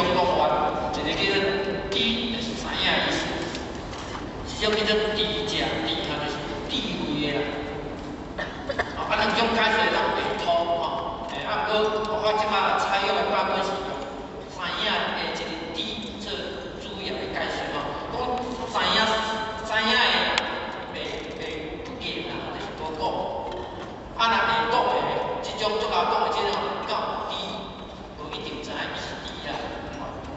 種講法，一个叫做知，就是知影的意思；一種叫做智者，智哈就是智慧的啦。啊，兩種解釋攏會通吼。啊，毋過我這擺採用的版本是用知影的這个知做主要的解釋吼。講知影知影的袂袂不見啦，就是無講。啊，若會講的，這種足𠢕講的這種敢有知，無一定知影伊是知啦。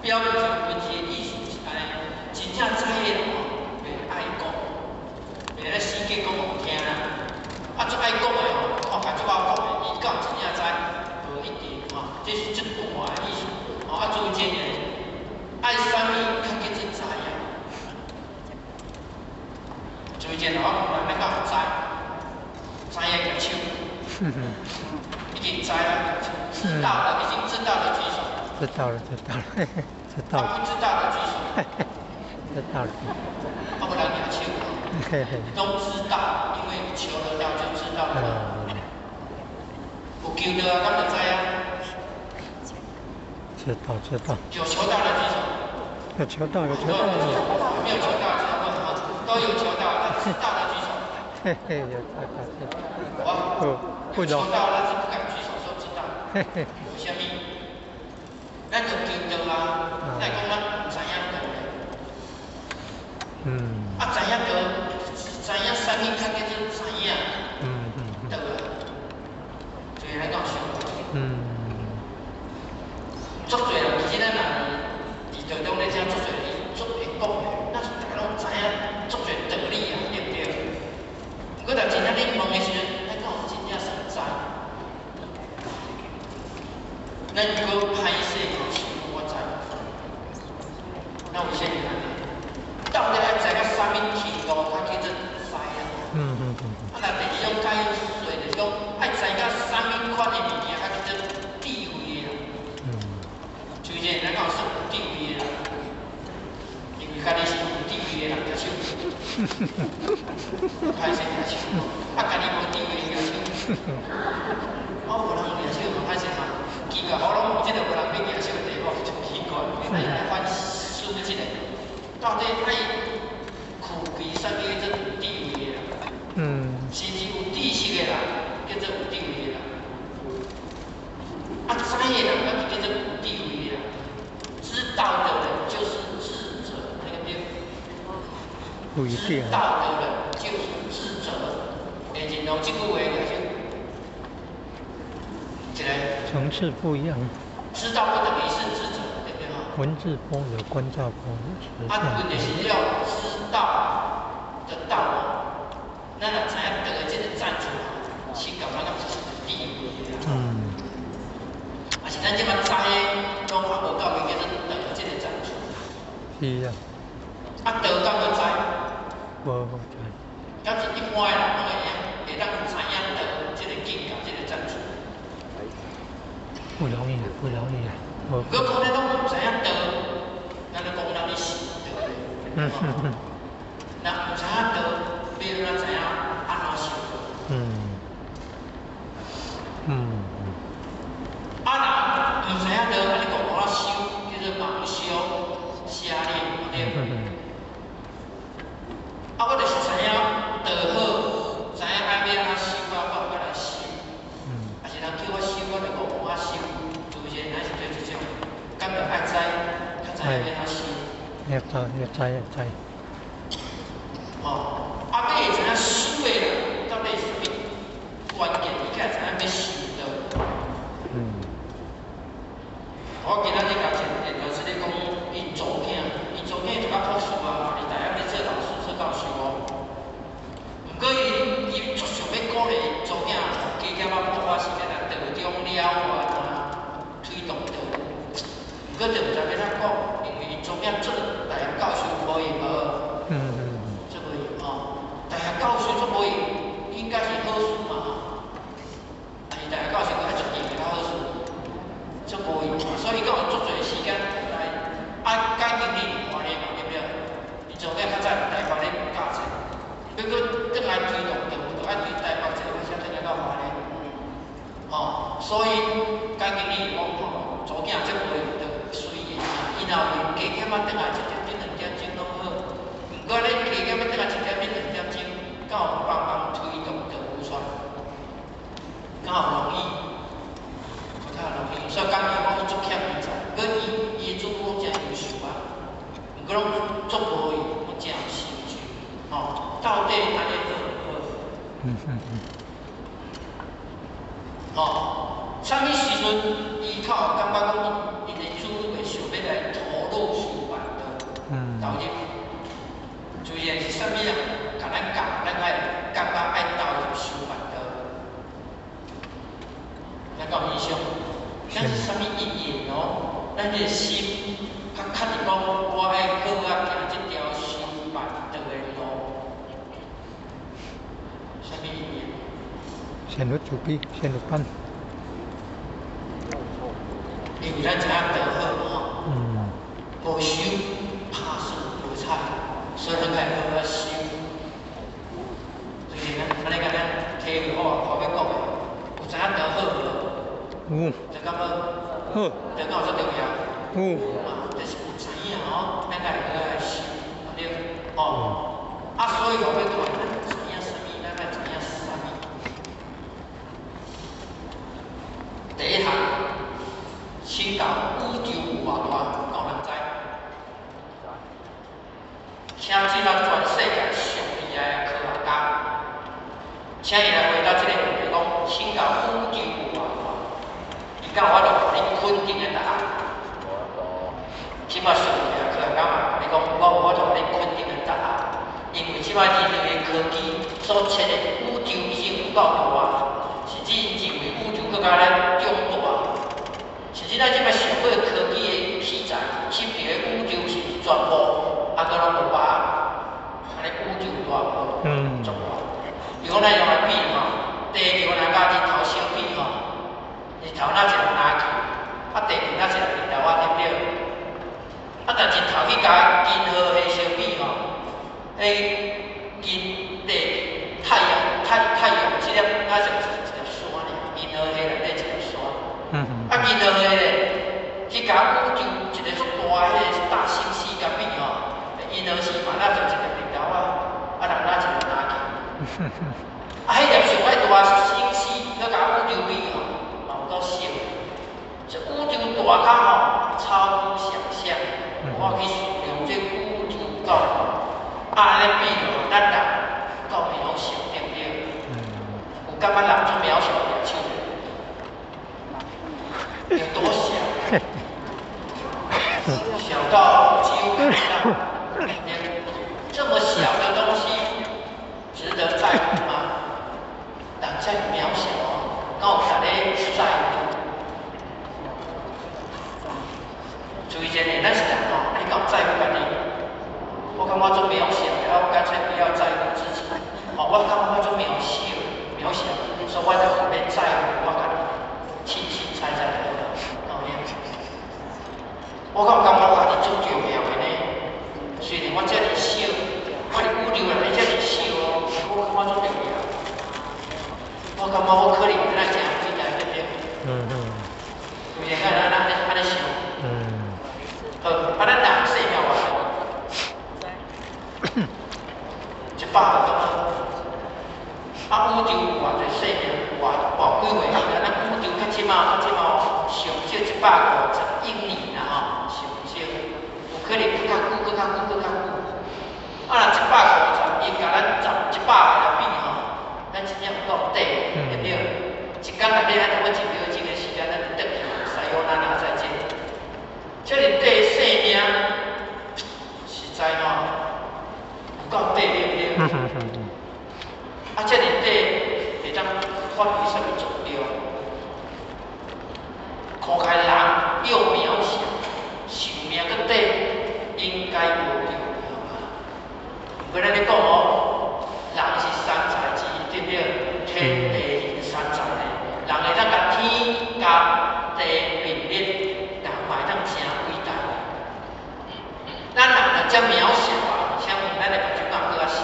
表面上文字的意思是按呢，真正知的人吼，袂愛講，袂咧死假講予聽啦。啊，足愛講的吼，看起來足𠢕講的，伊敢有真正知？無一定吼，這是足大的意思。吼，啊，注意這個，愛啥物較叫做知影？注意這個，我問人，咱敢有知？知影舉手。已經知啦，知道了，已經知道的舉手。知道了，知道了，知道了。啊，不知道的舉手。知道了。啊，無人舉手。都知道，因為求得到就知道了。有求到啊，敢就知啊？知道，知道。有求到的舉手。有求到，有求到。沒有求到，都有求到，那知道的舉手。嘿嘿，有知道，知道。我不求到，但是不敢舉手說知道。嘿嘿。為啥物？咱就求到啊，咱講咱毋知影道咧。啊，知影道，知影啥物較叫做知影？對啊。所以咱講想。足濟人其實咱若佇道中咧聽足濟人，伊足會講的，咱是逐家攏知影足濟道理啊，對毋對？毋過若真正你問的時陣，咱敢有真正算知？咱如果歹勢舉手，我知。那為啥物按呢？到底愛知到啥物程度，才叫做知啊？啊，若第二種解說就是講，愛知到啥物款的物件，才叫做智慧的啦。就這，咱敢有算有智慧的人？因為家己是有智慧的人，舉手。歹勢舉手，啊，家己無智慧舉手。哦，無人舉手，歹勢嘛？奇怪，我攏有這個無人欲舉手的地方，就奇怪。來反思一下，到底愛具備啥物叫做有智慧的人？是毋是有知識的人叫做有智慧的人？啊，知的人，敢是叫做有智慧的人？知道的人就是智者，那個對？不一定。知道的人就是智者，會認同這句話舉手。一個。層次不一樣。知道不等於是智者，對不對？文字般若，觀照般若，啊，問題是要知道的道，咱若知影道的這個層次，是感覺是智慧的。啊是咱這擺知的，攏還無到叫做道的這個層次。是啊。啊，道敢有知？無無知。敢是一般的人攏會用，會當知影道這個境界，這個層次。不容易啊，不容易啊。如果講咱攏毋知影道，咱咧講咱咧修道咧。若毋知影道，你怎知影按怎修道？啊，若毋知影道，啊你講我修，叫做盲修、瞎練，對。啊，我就是知影道好，知影愛欲按怎修啊，我會來修。啊是人叫我修，我就講我修，是毋是？咱是對這種，敢著愛知，較知影欲按怎修。要知要知要知。哦，啊，欲會知影修的人，到底是啥物關鍵？伊才會知影欲修道。我今仔日共前老師咧講，𪜶查某囝，𪜶查某囝讀到博士啊，佇大學咧做老師、做教授哦。毋過伊伊足想欲鼓勵𪜶查某囝，加減仔花花時間來道中了緣啊，推動道。毋過就毋知欲按怎講，因為𪜶查某囝做大學教授無閒無。做無閒吼，大學教授做無閒，應該是好事嘛吼。但是大學教授閣較出名較好事，做無閒，所以講有足濟時間來啊，改經理換咧嘛，對不對？𪜶查某囝較早佇台北咧教冊，欲閣轉來推動，就愛對台北坐火車轉來到花蓮。吼，所以改經理講吼，查某囝這無閒就隨緣。伊若有加減仔轉來一點鐘、2點鐘攏好。毋過咱加減仔轉來一點鐘、2點鐘，敢有幫忙推動導出來？敢有容易？無太容易。所以講伊講伊足欠人才，閣伊伊的主母誠優秀啊，毋過攏足無用，攏誠有成就。吼，到底按呢好毋好？吼，啥物時陣伊較有感覺講𪜶的主會想欲來投入修辦道，投入？主要是啥物人共咱教，咱才會感覺愛投入修辦道？咱敢有印象？咱是啥物因緣哦？咱的心較確定講，我愛好啊行這條修辦道的路。啥物因緣？陷入自卑，陷入班。因為咱知影道好吼，無修拍算無彩，所以咱愛好好修。是毋是呢？按呢敢咱體會好啊，後欲講的，有知影道好無？有。就感覺好。道敢有足重要？有。嘛，就是有知影吼，咱愛好好修，對吼。啊，所以後欲講，咱知影啥物，咱愛知影啥物。第一項，請教宇宙有偌大，敢有人知？請這個全世界上厲害的科學家，請伊來回答這個問題，講請教宇宙有偌大？伊敢有法度予你肯定的答案？這馬上厲害科學家嘛，共你講，我有法度予你肯定的答案，因為這馬人類的科技所測的宇宙已經有夠大，甚至認為宇宙閣較咱更大。甚至咱這馬上好的科技的器材，測著的宇宙是毋是全部，啊，閣攏無把握。按呢宇宙有大無？足大。如果咱用來比吼，地球若佮日頭相比吼，日頭若一個籃球，啊地球若一個日頭仔，對毋對？啊，但日頭去佮銀河系相比吼，彼銀地太陽太陽這粒若像一粒山爾，銀河系內底一粒山。啊，銀河系咧，去佮宇宙一個足大彼個大星系共比吼，銀河系嘛若像一粒日頭仔，啊人若一個籃球。啊，彼粒上愛大星系，閣佮宇宙比吼，嘛有夠小。這宇宙大到吼，超乎想象，無法去形容這宇宙有夠大。啊，按呢比落，咱人夠渺小，對毋對？有感覺人足渺小舉手？有多小？小到幾乎看不到。這麼小的東西，值得在乎嗎？人遮渺小哦，敢有值咧在乎？注意一下，咱是人哦，你敢有在乎家己？我感覺足渺小的，我乾脆不要在乎自己。哦，我感覺我足渺小，渺小，所以我就毋免在乎我家己，凊凊彩彩就好了，敢有影？我敢有感覺我家己足重要的呢？雖然我遮爾小，我佇宇宙內底遮爾小哦，我感覺足重要。我感覺我可能會當誠偉大，對毋對？有啥敢按呢按呢想？好，啊，咱人生命偌長？100歲敢啊，宇宙有偌濟生命，偌偌幾歲？咱宇宙較這馬上少150億年啦吼，上少，有可能閣較久，閣較久，閣較久。啊，若150億共咱十100個來比吼，咱真正有夠短，對毋對？一工內底咱差不多1秒鐘的時間，咱就轉去，さよなら再見。這爾短生命，實在吼，有夠短，對毋對？啊，這爾短會當發揮啥物作用？看開人又渺小，壽命閣短，應該無重要吧？毋過咱咧講哦，人是三才之一，對毋對？天地人三才呢，人會當共天共地並立，人嘛會當誠偉大。咱人若遮渺小啊，請問咱的目睭敢閣較小？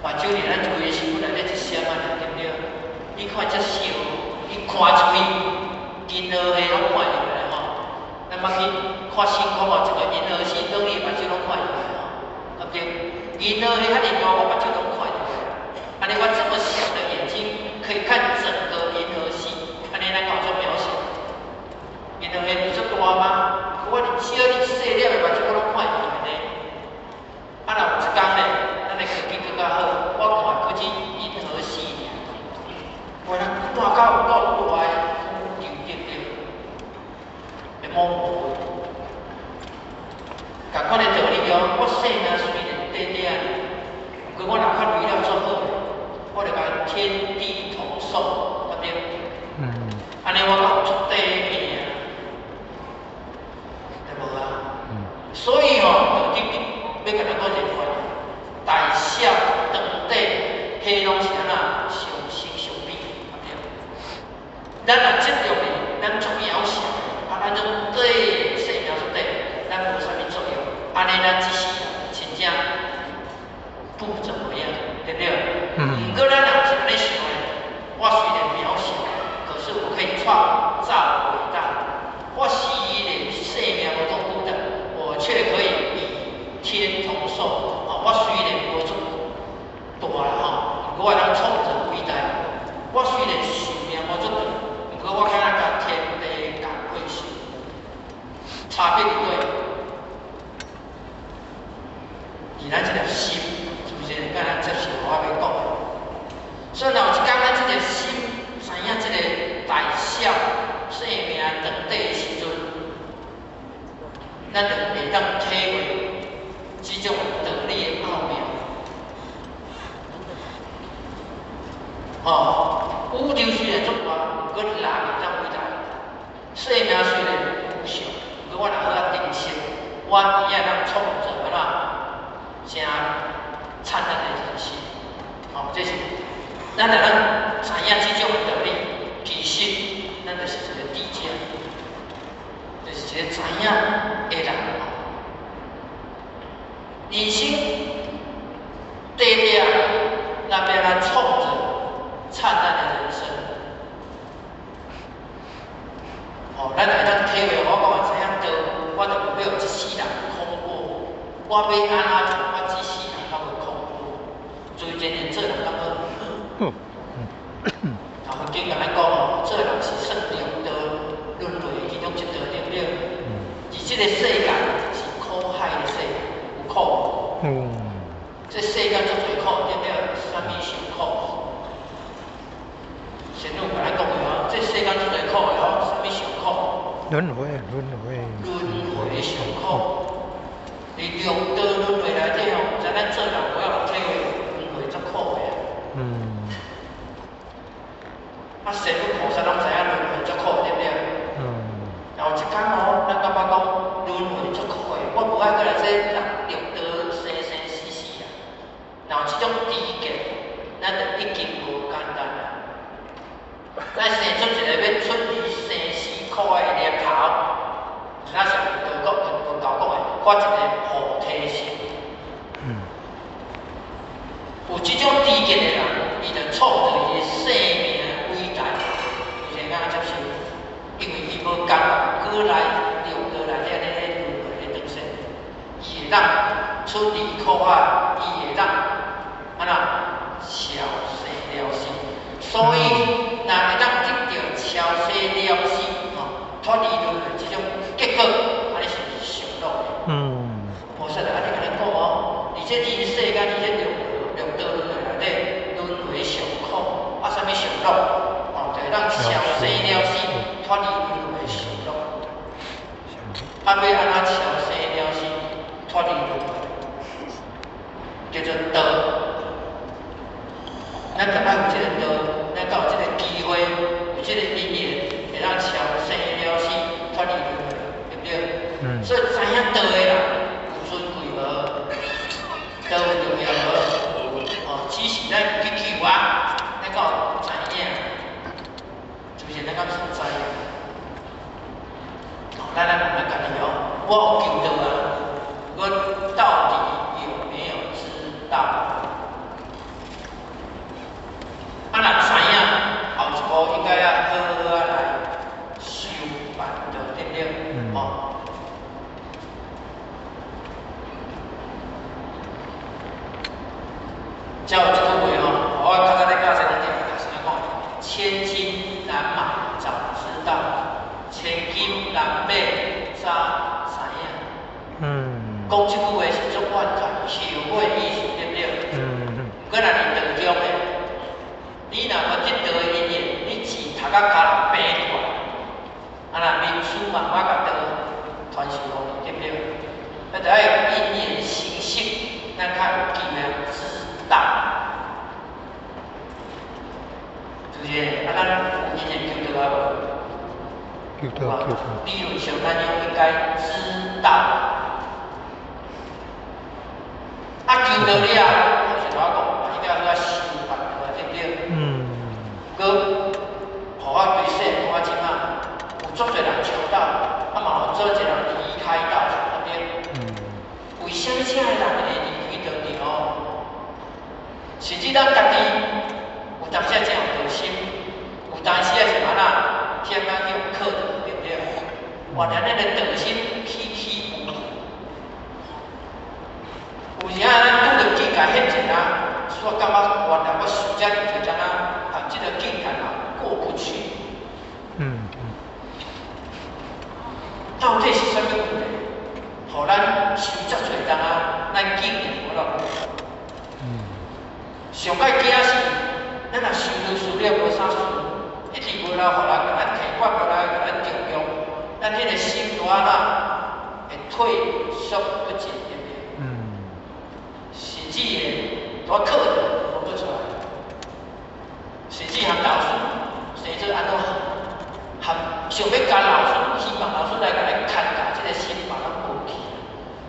目睭佇咱規个身軀內底一閃仔爾，對毋對？你看遮小，你看出去，銀河系攏看入來吼，咱捌去看星空哦，整個銀河系，攏你目睭攏看會著吼，對不對？銀河系遐爾大，我目睭攏看會著。按呢我這麼小的眼睛可以看整個銀河系，按呢咱講做渺小。銀河系毋是足大嗎？我佇小佇細粒的目睭我攏看會著呢。啊，若有一工咧，咱的科技閣較好，我看閣止銀河系爾，我咱看到有夠大的宇宙，對不對？會模糊。仝款的道理哦，我生命雖然短短，毋過我若較雷了足好，我就共天地同壽，對不對？嗯。按呢我閣有出底的物件，對無啊？嗯。所以吼，就欲共咱講一個觀念，大小長短，彼攏是按怎相生相滅，對不對？咱若執著咧，咱足渺小，啊，咱種短生命足短，咱無啥物作用，按呢咱只是真正不怎麼樣，對不對？嗯。毋過咱若是按呢想咧，我雖然渺小，可是我可以創造偉大。我雖然生命無足久的，我卻可以與天同壽。啊，我雖然無足大啦吼，毋過我會當創造偉大。我雖然壽命無足長，毋過我敢若共天地共歲數，差別佇佗？佇咱這粒心，是毋是？敢咱接受我欲講的？所以若有一工咱這個心知影這個大小生命長短的時陣，咱就會當體會這種道理的奧妙。吼，宇宙雖然足大，毋過人會當偉大。生命雖然無常，毋過我若好仔珍惜，我有影當創造按怎誠燦爛的人生。吼，這是咱若咱知影這種道理，其實咱就是一個智者，就是一個知影的人。人生短短，咱欲按怎創造燦爛的人生？吼，咱會當體會我講的知影道，我就無欲予這世人空過。我欲按怎做，我這世人較無空過。做一年做人較好。啊，佛經共咱講哦，做人是算六道輪迴其中一道，對不對？而這個世間是苦海的世界，有苦無？這世間足濟苦，對不對？啥物上苦？仙女共咱講的吼，這世間足濟苦的吼，啥物上苦？輪迴，輪迴。輪迴上苦。佇六道輪迴內底吼，毋知咱做人有影有體會輪迴足苦的。啊，仙女菩薩攏知影輪迴足苦，對不對？然後一工哦，咱感覺講輪迴足苦的，我無愛閣來這六道生生死死啊。然後這種知見，咱就已經無簡單啦。咱生出一個欲出離生死苦海的念頭，咱上道講、佛教講的，發一個菩提心。有這種知見的人，伊就創造伊的生命的偉大，有啥敢接受？因為伊無甘願閣來六道內底按呢咧輪迴咧轉生，伊會當出離苦海，伊會當按怎超生了死。所以，若會當得著超生了死，吼，脫離輪迴這種結果，按呢是毋是上樂的？菩薩就按呢共咱講哦，佇這人世間，佇這六道輪迴內底，輪迴上苦，啊，啥物上樂？哦，就會當超生了死，脫離輪迴上樂。啊，欲按怎超生了死，脫離輪迴？叫做道。咱就愛有這個道，咱才有這個機會，有這個因緣，會當超生了死，脫離輪迴，對不對？所以知影道的人有尊貴無？道有重要無？哦，只是咱去求啊，咱敢有知影？是毋是？咱敢是知影？哦，咱來問咱家己哦，我有求道啊，我到底有沒有知道？啊，若知影，後一步應該要好好仔來修辦道，對不對？哦，敢欲早知影。講這句話是足怨嘆後悔的意思，對不對？毋過若佇道中的，你若無得道的因緣，你字讀甲跤拚斷，啊若明師慢慢共道傳授予你，對不對？啊，著愛因緣成熟，咱較有機會知道。是不是？啊，咱有因緣求道啊無？求道求道。理論上，咱應該知道。啊，求道了，我是頭仔講，應該好啊修辦對不對？閣，予我對世看這馬，有足濟人求道，啊嘛有足濟人離開道場，對不對？為啥物遮的人會離開道場？甚至咱家己有當時真有道心，有當時也是按怎忝啊去靠著，對不對？原來咱的道心起起伏伏。有時啊，咱拄著境界現前啊，煞感覺原來我修遮爾濟當啊，啊，這个境界嘛過不去。到底是啥物問題？予咱修遮濟當啊，咱竟然無法度。上蓋驚是，咱若修愈修了無啥事，一直無來予人共咱提拔，無來共咱重用，咱彼个心就按怎會退縮不前，對不對？甚至會拄靠著講不出來，甚至含老師生做按怎含想欲共老師，希望老師來共咱牽教，這个心嘛攏無去。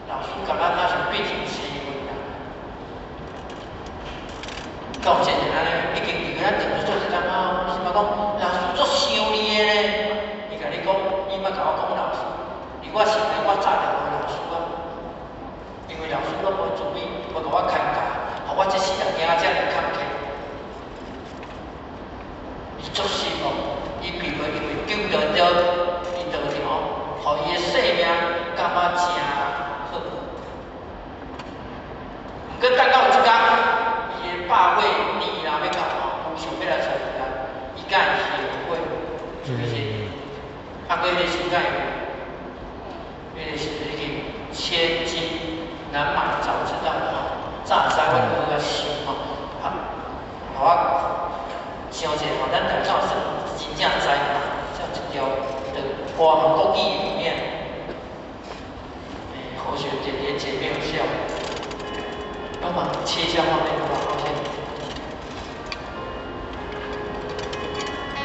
老師共咱若是變成生分啦。到這陣按呢，已經伫咱當做一當啊，是嘛講老師足想你的咧。伊共你講，你莫共我講老師，佇我心內我早就無老師啊。因為老師攏無注意，無共我牽教，予我這世人行遮爾坎坷。伊足失望，伊並無因為求著著伊道場，予伊的生命感覺誠好。毋過等到有一工，伊的百歲年若欲到吼，和尚欲來揣伊啊，伊敢會後悔，是不是？啊，閣彼个時間，彼个時陣已經千金難買早知道吼，早知我閣較想吼，啊，予我想者吼，咱台敢有算真正知影，這一條的華國語裡面，欸，何學點連結沒有效，幫忙切一下畫面好不好？抱歉。